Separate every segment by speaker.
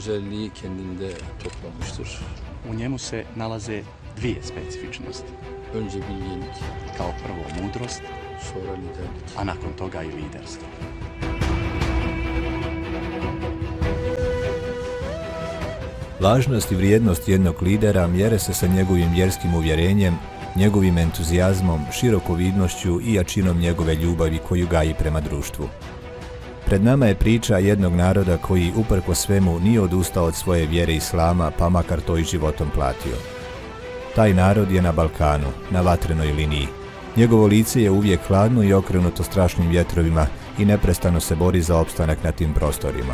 Speaker 1: özelliği kendinde toplamıştır.
Speaker 2: U njemu se nalaze dvije specifičnosti.
Speaker 1: Önce bilgelik,
Speaker 2: Kao prvo mudrost,
Speaker 1: sonra liderlik.
Speaker 2: a nakon toga i liderstvo.
Speaker 3: Važnost i vrijednost jednog lidera mjere se sa njegovim vjerskim uvjerenjem, njegovim entuzijazmom, širokovidnošću i jačinom njegove ljubavi koju gaji prema društvu. Pred nama je priča jednog naroda koji uprkos svemu nije odustao od svoje vjere islama, pa makar to i životom platio. Taj narod je na Balkanu, na vatrenoj liniji. Njegovo lice je uvijek hladno i okrenuto strašnim vjetrovima i neprestano se bori za opstanak na tim prostorima.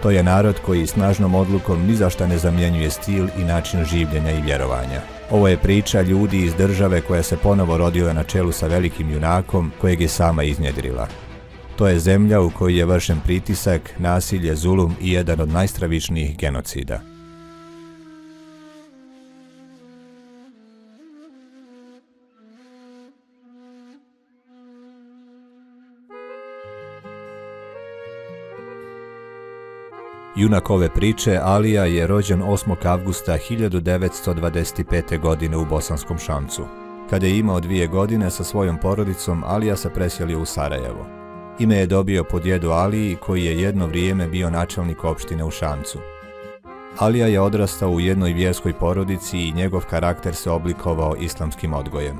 Speaker 3: To je narod koji snažnom odlukom ni za šta ne zamjenjuje stil i način življenja i vjerovanja. Ovo je priča ljudi iz države koja se ponovo rodila na čelu sa velikim junakom kojeg je sama iznjedrila. To je zemlja u kojoj je vršen pritisak, nasilje, zulum i jedan od najstravičnijih genocida. Junak ove priče, Alija, je rođen 8. avgusta 1925. godine u Bosanskom Šamcu. Kada je imao 2 godine, sa svojom porodicom Alija se preselio u Sarajevo. Ime je dobio po djedu Aliji, koji je jedno vrijeme bio načelnik opštine u Šamcu. Alija je odrastao u jednoj vjerskoj porodici i njegov karakter se oblikovao islamskim odgojem.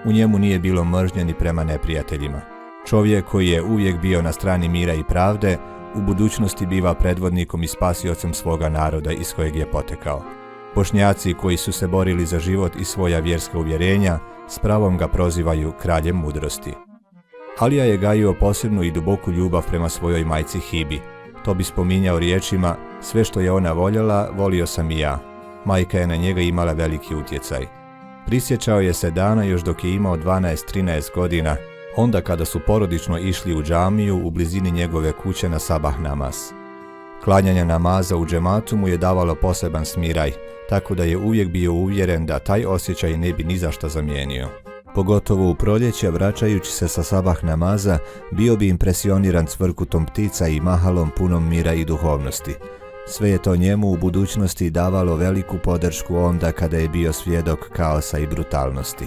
Speaker 3: U njemu nije bilo mržnje ni prema neprijateljima. Čovjek koji je uvijek bio na strani mira i pravde, u budućnosti biva predvodnikom i spasiocem svoga naroda iz kojeg je potekao. Bošnjaci koji su se borili za život i svoja vjerska uvjerenja, s pravom ga prozivaju kraljem mudrosti. Alija je gajio posebnu i duboku ljubav prema svojoj majci Hibi. To bi spominjao riječima: sve što je ona voljela, volio sam i ja. Majka je na njega imala veliki utjecaj. Prisjećao je se dana još dok je imao 12-13 godina, onda kada su porodično išli u džamiju u blizini njegove kuće na sabah namaz. Klanjanje namaza u džematu mu je davalo poseban smiraj, tako da je uvijek bio uvjeren da taj osjećaj ne bi ni za šta zamijenio. Pogotovo u proljeće, vraćajući se sa sabah namaza, bio bi impresioniran cvrkutom ptica i mahalom punom mira i duhovnosti. Sve je to njemu u budućnosti davalo veliku podršku onda kada je bio svjedok kaosa i brutalnosti.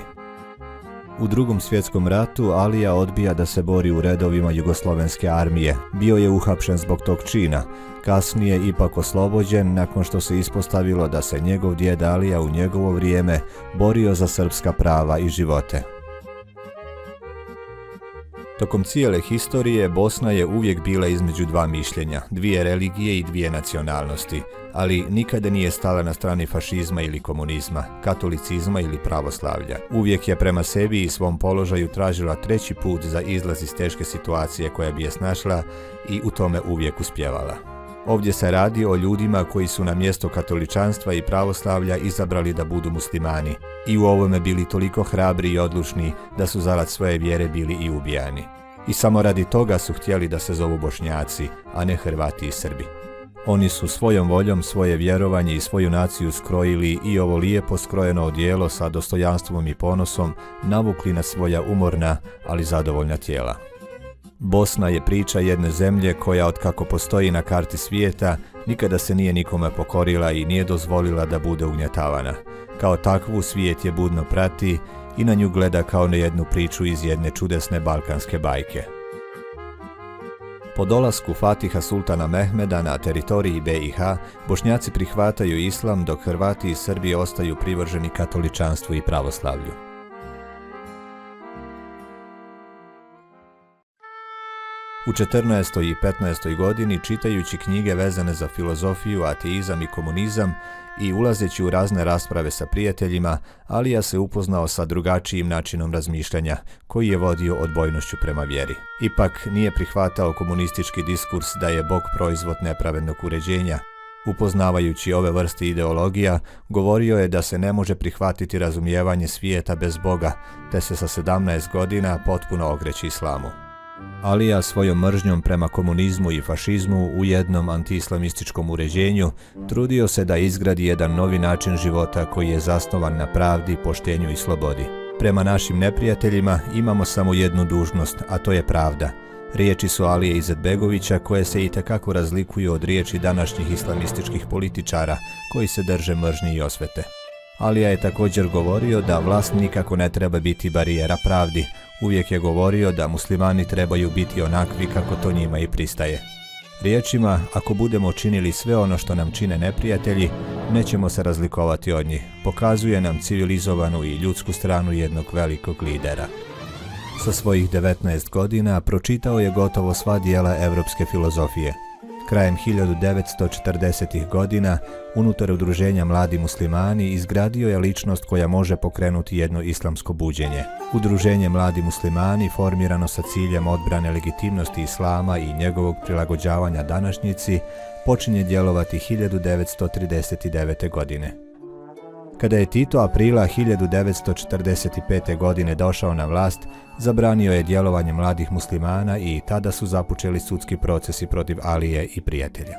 Speaker 3: U Drugom svjetskom ratu Alija odbija da se bori u redovima Jugoslovenske armije. Bio je uhapšen zbog tog čina, kasnije ipak oslobođen nakon što se ispostavilo da se njegov djed Alija u njegovo vrijeme borio za srpska prava i živote. Tokom cijele historije Bosna je uvijek bila između 2 mišljenja, 2 religije i 2 nacionalnosti, ali nikada nije stala na strani fašizma ili komunizma, katolicizma ili pravoslavlja. Uvijek je prema sebi i svom položaju tražila treći put za izlaz iz teške situacije koja bi je snašla i u tome uvijek uspjevala. Ovdje se radi o ljudima koji su na mjesto katoličanstva i pravoslavlja izabrali da budu muslimani i u ovome bili toliko hrabri i odlučni da su zarad svoje vjere bili i ubijani. I samo radi toga su htjeli da se zovu Bošnjaci, a ne Hrvati i Srbi. Oni su svojom voljom svoje vjerovanje i svoju naciju skrojili i ovo lijepo skrojeno odijelo sa dostojanstvom i ponosom navukli na svoja umorna, ali zadovoljna tijela. Bosna je priča jedne zemlje koja, otkako postoji na karti svijeta, nikada se nije nikome pokorila i nije dozvolila da bude ugnjetavana. Kao takvu svijet je budno prati i na nju gleda kao na jednu priču iz jedne čudesne balkanske bajke. Po dolasku Fatiha Sultana Mehmeda na teritoriji BiH, Bošnjaci prihvataju islam, dok Hrvati i Srbi ostaju privrženi katoličanstvu i pravoslavlju. U 14. i 15. godini, čitajući knjige vezane za filozofiju, ateizam i komunizam i ulazeći u razne rasprave sa prijateljima, Alija se upoznao sa drugačijim načinom razmišljanja, koji je vodio odbojnošću prema vjeri. Ipak nije prihvatao komunistički diskurs da je Bog proizvod nepravednog uređenja. Upoznavajući ove vrste ideologija, govorio je da se ne može prihvatiti razumijevanje svijeta bez Boga, te se sa 17 godina potpuno okreće islamu. Alija svojom mržnjom prema komunizmu i fašizmu u jednom antiislamističkom uređenju trudio se da izgradi jedan novi način života koji je zasnovan na pravdi, poštenju i slobodi. Prema našim neprijateljima imamo samo jednu dužnost, a to je pravda. Riječi su Alije Izetbegovića koje se itekako razlikuju od riječi današnjih islamističkih političara koji se drže mržnje i osvete. Alija je također govorio da vlast nikako ne treba biti barijera pravdi. Uvijek je govorio da muslimani trebaju biti onakvi kako to njima i pristaje. Riječima, ako budemo činili sve ono što nam čine neprijatelji, nećemo se razlikovati od njih. Pokazuje nam civilizovanu i ljudsku stranu jednog velikog lidera. Sa svojih 19 godina pročitao je gotovo sva dijela evropske filozofije. Krajem 1940. godina, unutar udruženja Mladi muslimani izgradio je ličnost koja može pokrenuti jedno islamsko buđenje. Udruženje Mladi muslimani, formirano sa ciljem odbrane legitimnosti islama i njegovog prilagođavanja današnjici, počinje djelovati 1939. godine. Kada je Tito aprila 1945. godine došao na vlast, zabranio je djelovanje mladih muslimana i tada su započeli sudski procesi protiv Alije i prijatelja.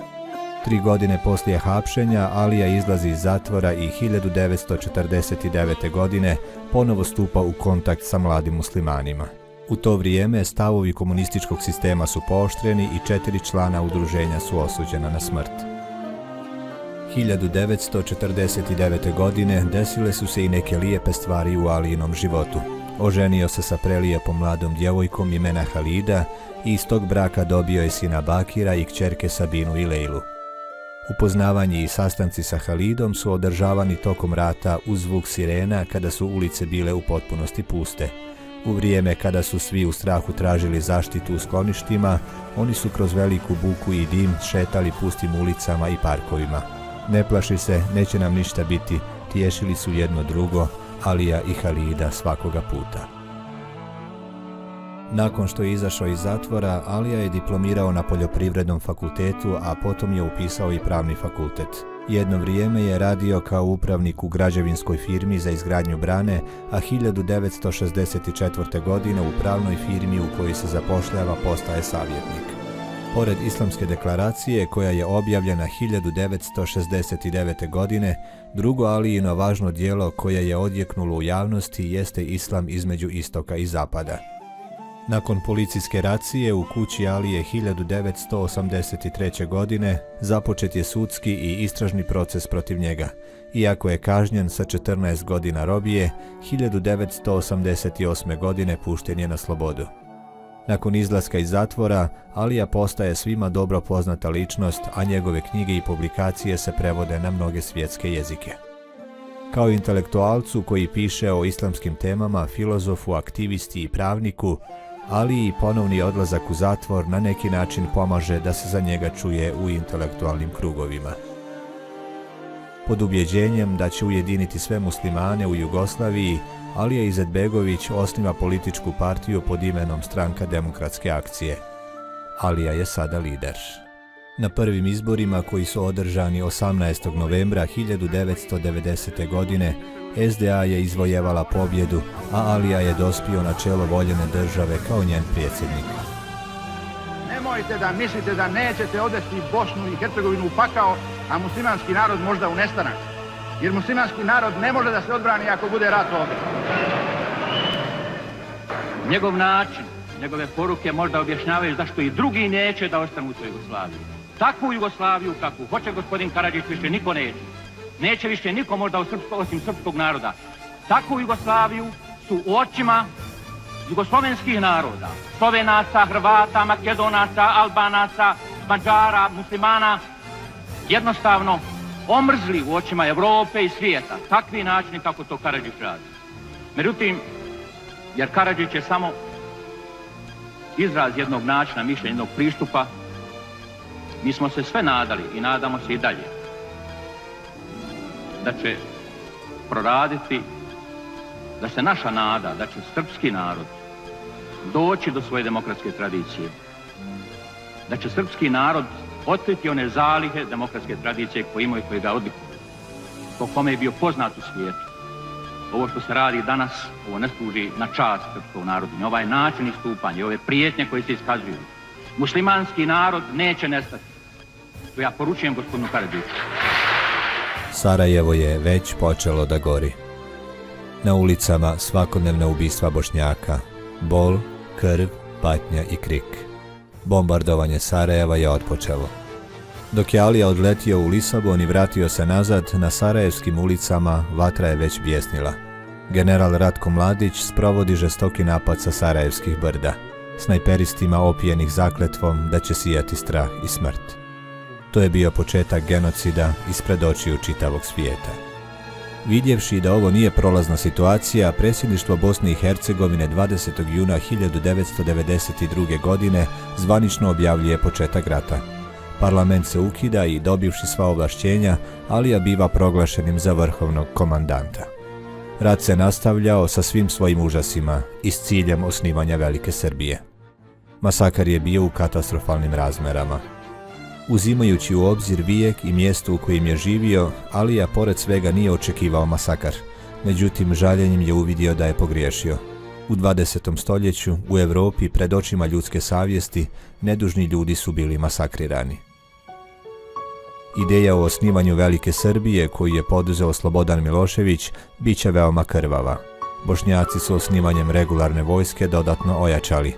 Speaker 3: 3 godine poslije hapšenja Alija izlazi iz zatvora i 1949. godine ponovo stupa u kontakt sa mladim muslimanima. U to vrijeme stavovi komunističkog sistema su pooštreni i 4 člana udruženja su osuđena na smrt. 1949. godine desile su se i neke lijepe stvari u Alijinom životu. Oženio se sa prelijepom mladom djevojkom imena Halida i iz tog braka dobio je sina Bakira i kćerke Sabinu i Lejlu. Upoznavanje i sastanci sa Halidom su održavani tokom rata uz zvuk sirena kada su ulice bile u potpunosti puste. U vrijeme kada su svi u strahu tražili zaštitu u skloništima, oni su kroz veliku buku i dim šetali pustim ulicama i parkovima. Ne plaši se, neće nam ništa biti, tješili su jedno drugo, Alija i Halida svakoga puta. Nakon što je izašao iz zatvora, Alija je diplomirao na poljoprivrednom fakultetu, a potom je upisao i pravni fakultet. Jedno vrijeme je radio kao upravnik u građevinskoj firmi za izgradnju brane, a 1964. godine u pravnoj firmi u kojoj se zapošljava postaje savjetnik. Pored Islamske deklaracije, koja je objavljena 1969. godine, drugo Alijino važno djelo koje je odjeknulo u javnosti jeste Islam između istoka i zapada. Nakon policijske racije u kući Alije 1983. godine započet je sudski i istražni proces protiv njega. Iako je kažnjen sa 14 godina robije, 1988. godine pušten je na slobodu. Nakon izlaska iz zatvora, Alija postaje svima dobro poznata ličnost, a njegove knjige i publikacije se prevode na mnoge svjetske jezike. Kao intelektualcu koji piše o islamskim temama, filozofu, aktivisti i pravniku, Aliji ponovni odlazak u zatvor na neki način pomaže da se za njega čuje u intelektualnim krugovima. Pod ubjeđenjem da će ujediniti sve muslimane u Jugoslaviji, Alija Izetbegović osniva političku partiju pod imenom Stranka demokratske akcije. Alija je sada lider. Na prvim izborima koji su održani 18. novembra 1990. godine, SDA je izvojevala pobjedu, a Alija je dospio na čelo voljene države kao njen predsjednik.
Speaker 4: Nemojte da mislite da nećete odvesti Bosnu i Hercegovinu u pakao, a muslimanski narod možda u nestanak. Jer muslimanski narod ne može da se odbrani ako bude rat ovdje. Njegov način, njegove poruke možda objašnjavaju zašto i drugi neće da ostanu u toj Jugoslaviji. Takvu Jugoslaviju kakvu hoće gospodin Karadžić više niko neće. Neće više niko možda osim srpskog naroda. Takvu Jugoslaviju su u očima jugoslovenskih naroda, Slovenaca, Hrvata, Makedonaca, Albanaca, Mađara, muslimana, jednostavno omrzli u očima Evrope i svijeta. Takvi načini kako to Karadžić radi. Međutim, jer Karadžić je samo izraz jednog načina, mišljenja, jednog pristupa, mi smo se sve nadali i nadamo se i dalje da će proraditi, da se naša nada, da će srpski narod doći do svoje demokratske tradicije, da će srpski narod otkriti one zalihe demokratske tradicije koje imaju, koje ga odlikuju, po kome je bio poznat u svijetu. Ovo što se radi danas, ovo ne služi na čast srpskog narodu, ni ovaj način istupanja, ove prijetnje koje se iskazuju. Muslimanski narod neće nestati. To ja poručujem gospodinu Karadžiću.
Speaker 3: Sarajevo je već počelo da gori. Na ulicama svakodnevna ubistva Bošnjaka, bol, krv, patnja i krik. Bombardovanje Sarajeva je otpočelo. Dok je Alija odletio u Lisabon i vratio se nazad, na sarajevskim ulicama vatra je već bjesnila. General Ratko Mladić sprovodi žestoki napad sa sarajevskih brda, snajperistima opijenih zakletvom da će sijati strah i smrt. To je bio početak genocida ispred očiju čitavog svijeta. Vidjevši da ovo nije prolazna situacija, predsjedništvo Bosne i Hercegovine 20. juna 1992. godine zvanično objavljuje početak rata. Parlament se ukida i, dobivši sva ovlašćenja, Alija biva proglašenim za vrhovnog komandanta. Rat se nastavljao sa svim svojim užasima i s ciljem osnivanja Velike Srbije. Masakar je bio u katastrofalnim razmerama. Uzimajući u obzir vijek i mjesto u kojem je živio, Alija pored svega nije očekivao masakar. Međutim, žaljenjem je uvidio da je pogriješio. U 20. stoljeću, u Europi, pred očima ljudske savjesti, nedužni ljudi su bili masakrirani. Ideja o osnivanju Velike Srbije, koju je poduzeo Slobodan Milošević, bit će veoma krvava. Bošnjaci su osnivanjem regularne vojske dodatno ojačali.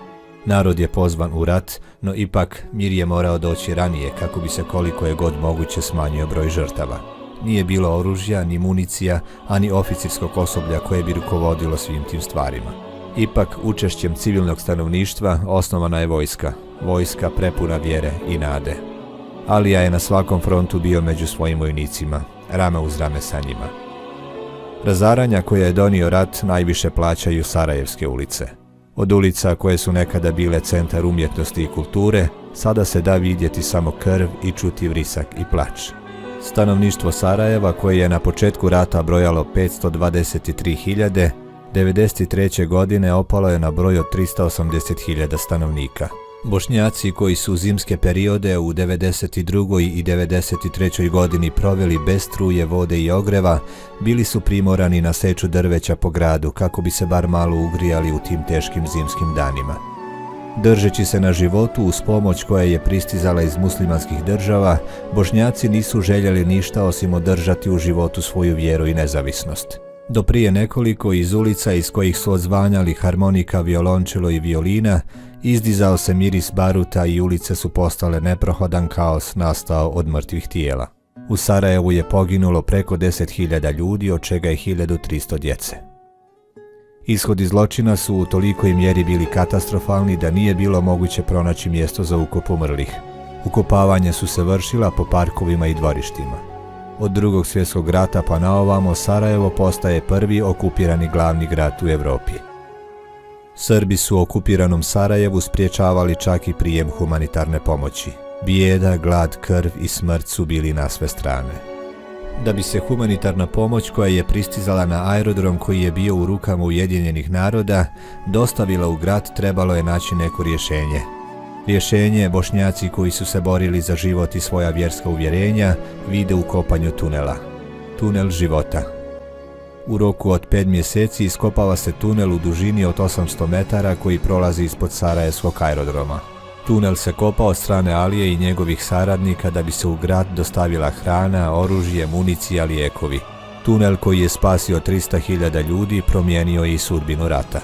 Speaker 3: Narod je pozvan u rat, no ipak mir je morao doći ranije kako bi se koliko je god moguće smanjio broj žrtava. Nije bilo oružja, ni municija, ani oficirskog osoblja koje bi rukovodilo svim tim stvarima. Ipak, učešćem civilnog stanovništva osnovana je vojska. Vojska prepuna vjere i nade. Alija je na svakom frontu bio među svojim vojnicima, rame uz rame sa njima. Razaranja koja je donio rat najviše plaćaju sarajevske ulice. Od ulica koje su nekada bile centar umjetnosti i kulture, sada se da vidjeti samo krv i čuti vrisak i plač. Stanovništvo Sarajeva, koje je na početku rata brojalo 523.000, 1993. godine opalo je na broj od 380.000 stanovnika. Bošnjaci koji su zimske periode u 1992. i 1993. godini proveli bez struje, vode i ogreva, bili su primorani na seču drveća po gradu kako bi se bar malo ugrijali u tim teškim zimskim danima. Držeći se na životu uz pomoć koja je pristizala iz muslimanskih država, Bošnjaci nisu željeli ništa osim održati u životu svoju vjeru i nezavisnost. Do prije nekoliko iz ulica iz kojih su odzvanjali harmonika, violončelo i violina, izdizao se miris baruta i ulice su postale neprohodan kaos nastao od mrtvih tijela. U Sarajevu je poginulo preko 10.000 ljudi, od čega je 1.300 djece. Ishodi zločina su u tolikoj mjeri bili katastrofalni da nije bilo moguće pronaći mjesto za ukop umrlih. Ukopavanja su se vršila po parkovima i dvorištima. Od Drugog svjetskog rata pa na ovamo Sarajevo postaje prvi okupirani glavni grad u Europi. Srbi su u okupiranom Sarajevu spriječavali čak i prijem humanitarne pomoći. Bijeda, glad, krv i smrt su bili na sve strane. Da bi se humanitarna pomoć koja je pristizala na aerodrom koji je bio u rukama Ujedinjenih naroda dostavila u grad, trebalo je naći neko rješenje. Rješenje Bošnjaci koji su se borili za život i svoja vjerska uvjerenja vide u kopanju tunela. Tunel života. U roku od 5 mjeseci iskopava se tunel u dužini od 800 metara koji prolazi ispod Sarajevskog aerodroma. Tunel se kopa od strane Alije i njegovih saradnika da bi se u grad dostavila hrana, oružje, municija, lijekovi. Tunel koji je spasio 300.000 ljudi promijenio je i sudbinu rata.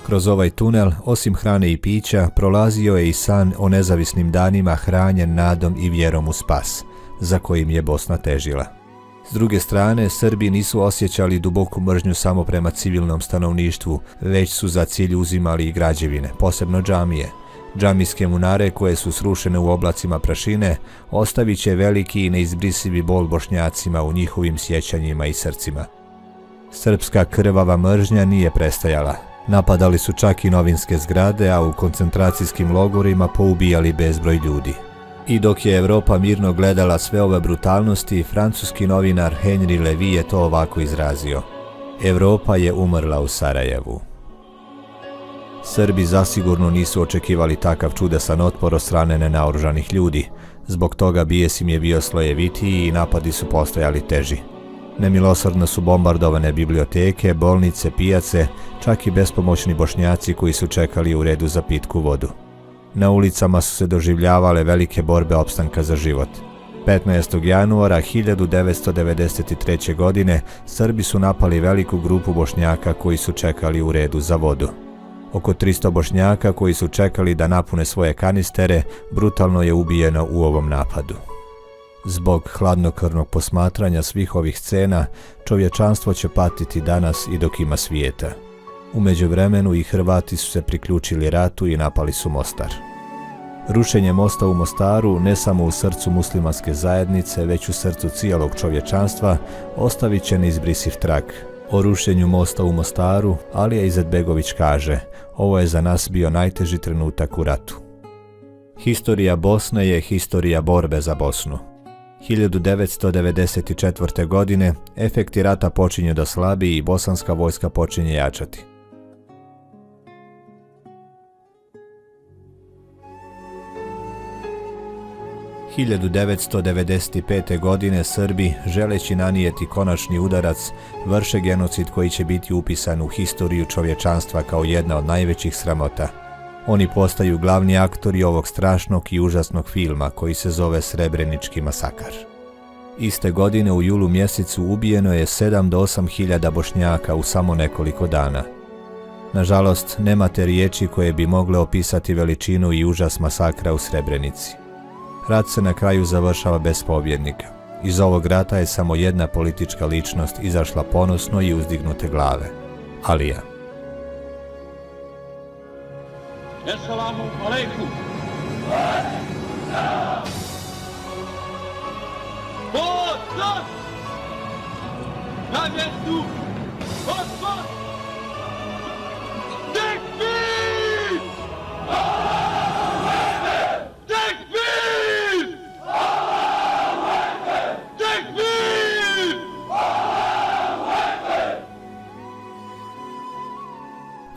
Speaker 3: Kroz ovaj tunel, osim hrane i pića, prolazio je i san o nezavisnim danima hranjen nadom i vjerom u spas, za kojim je Bosna težila. S druge strane, Srbi nisu osjećali duboku mržnju samo prema civilnom stanovništvu, već su za cilj uzimali i građevine, posebno džamije. Džamijske munare koje su srušene u oblacima prašine ostavit će veliki i neizbrisivi bol Bošnjacima u njihovim sjećanjima i srcima. Srpska krvava mržnja nije prestajala. Napadali su čak i novinske zgrade, a u koncentracijskim logorima poubijali bezbroj ljudi. I dok je Europa mirno gledala sve ove brutalnosti, francuski novinar Henri Levy je to ovako izrazio: Europa je umrla u Sarajevu. Srbi zasigurno nisu očekivali takav čudesan otpor od strane nenaoružanih ljudi. Zbog toga bijes im je bio slojevitiji i napadi su postojali teži. Nemilosrdno su bombardovane biblioteke, bolnice, pijace, čak i bespomoćni Bošnjaci koji su čekali u redu za pitku vodu. Na ulicama su se doživljavale velike borbe opstanka za život. 15. januara 1993. godine Srbi su napali veliku grupu Bošnjaka koji su čekali u redu za vodu. Oko 300 Bošnjaka koji su čekali da napune svoje kanistere brutalno je ubijeno u ovom napadu. Zbog hladnokrvnog posmatranja svih ovih scena, čovječanstvo će patiti danas i dok ima svijeta. U međuvremenu i Hrvati su se priključili ratu i napali su Mostar. Rušenje mosta u Mostaru, ne samo u srcu muslimanske zajednice, već u srcu cijelog čovječanstva, ostavit će neizbrisiv trag. O rušenju mosta u Mostaru Alija Izetbegović kaže: ovo je za nas bio najteži trenutak u ratu. Historija Bosne je historija borbe za Bosnu. 1994. godine efekti rata počinju da slabi i bosanska vojska počinje jačati. – 1995. godine Srbi, želeći nanijeti konačni udarac, vrše genocid koji će biti upisan u historiju čovječanstva kao jedna od najvećih sramota. Oni postaju glavni aktori ovog strašnog i užasnog filma koji se zove Srebrenički masakar. Iste godine u julu mjesecu ubijeno je 7 do 8 hiljada Bošnjaka u samo nekoliko dana. Nažalost, nemate riječi koje bi mogle opisati veličinu i užas masakra u Srebrenici. Rat se na kraju završava bez pobjednika. Iz ovog rata je samo jedna politička ličnost izašla ponosno i uzdignute glave. Alija.
Speaker 4: Assalamu alaikum. Bosna! Na mjestu! Bosna! Tekbir! Tekbir! Tekbir!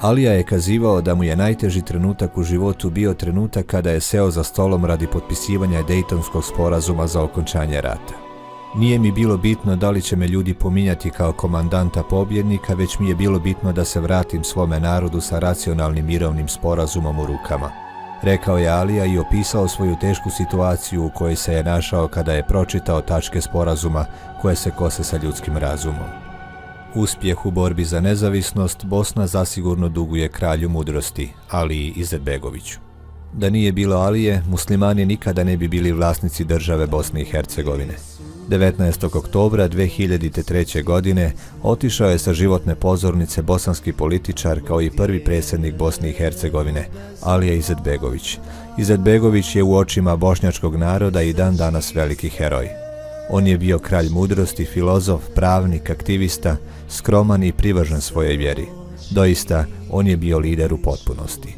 Speaker 3: Alija je kazivao da mu je najteži trenutak u životu bio trenutak kada je seo za stolom radi potpisivanja Dejtonskog sporazuma za okončanje rata. Nije mi bilo bitno da li će me ljudi pominjati kao komandanta pobjednika, već mi je bilo bitno da se vratim svome narodu sa racionalnim mirovnim sporazumom u rukama. Rekao je Alija i opisao svoju tešku situaciju u kojoj se je našao kada je pročitao tačke sporazuma koje se kose sa ljudskim razumom. Uspjeh u borbi za nezavisnost Bosna zasigurno duguje kralju mudrosti, Aliji Izetbegoviću. Da nije bilo Alije, muslimani nikada ne bi bili vlasnici države Bosne i Hercegovine. 19. oktobra 2003. godine otišao je sa životne pozornice bosanski političar kao i prvi predsjednik Bosne i Hercegovine, Alija Izetbegović. Izetbegović je u očima bošnjačkog naroda i dan danas veliki heroj. On je bio kralj mudrosti, filozof, pravnik, aktivista, skroman i privržen svojoj vjeri. Doista, on je bio lider u potpunosti.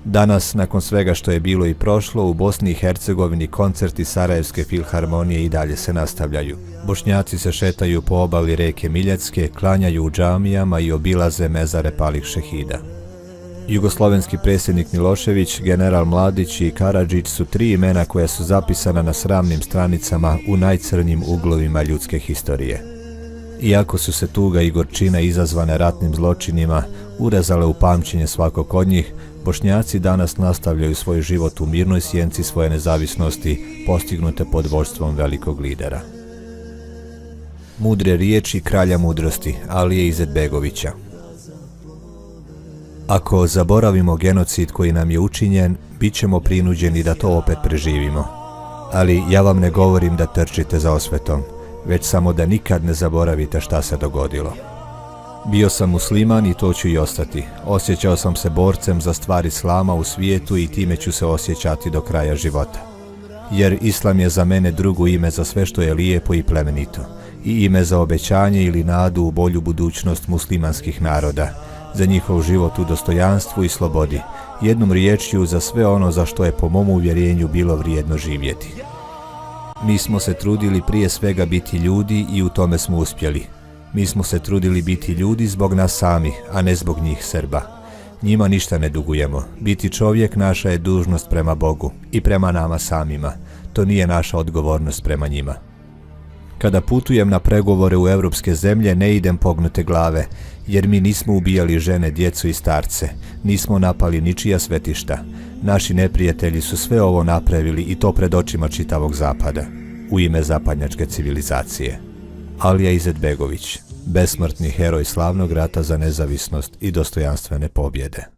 Speaker 3: Danas, nakon svega što je bilo i prošlo, u Bosni i Hercegovini koncerti Sarajevske filharmonije i dalje se nastavljaju. Bošnjaci se šetaju po obali reke Miljacke, klanjaju u džamijama i obilaze mezare palih šehida. Jugoslovenski predsjednik Milošević, general Mladić i Karadžić su tri imena koja su zapisana na sramnim stranicama u najcrnjim uglovima ljudske historije. Iako su se tuga i gorčina izazvane ratnim zločinima urezale u pamćenje svakog od njih, Bošnjaci danas nastavljaju svoj život u mirnoj sjenci svoje nezavisnosti postignute pod vođstvom velikog lidera. Mudre riječi kralja mudrosti, Alije Izetbegovića. Ako zaboravimo genocid koji nam je učinjen, bit ćemo prinuđeni da to opet preživimo. Ali ja vam ne govorim da trčite za osvetom, već samo da nikad ne zaboravite šta se dogodilo. Bio sam musliman i to ću i ostati. Osjećao sam se borcem za stvar islama u svijetu i time ću se osjećati do kraja života. Jer islam je za mene drugo ime za sve što je lijepo i plemenito. I ime za obećanje ili nadu u bolju budućnost muslimanskih naroda. Za njihov život u dostojanstvu i slobodi. Jednom riječju za sve ono za što je po mom uvjerenju bilo vrijedno živjeti. Mi smo se trudili prije svega biti ljudi i u tome smo uspjeli. Mi smo se trudili biti ljudi zbog nas samih, a ne zbog njih Srba. Njima ništa ne dugujemo. Biti čovjek naša je dužnost prema Bogu i prema nama samima. To nije naša odgovornost prema njima. Kada putujem na pregovore u evropske zemlje, ne idem pognute glave, jer mi nismo ubijali žene, djecu i starce. Nismo napali ničija svetišta. Naši neprijatelji su sve ovo napravili i to pred očima čitavog zapada, u ime zapadnjačke civilizacije. Alija Izetbegović, besmrtni heroj slavnog rata za nezavisnost i dostojanstvene pobjede.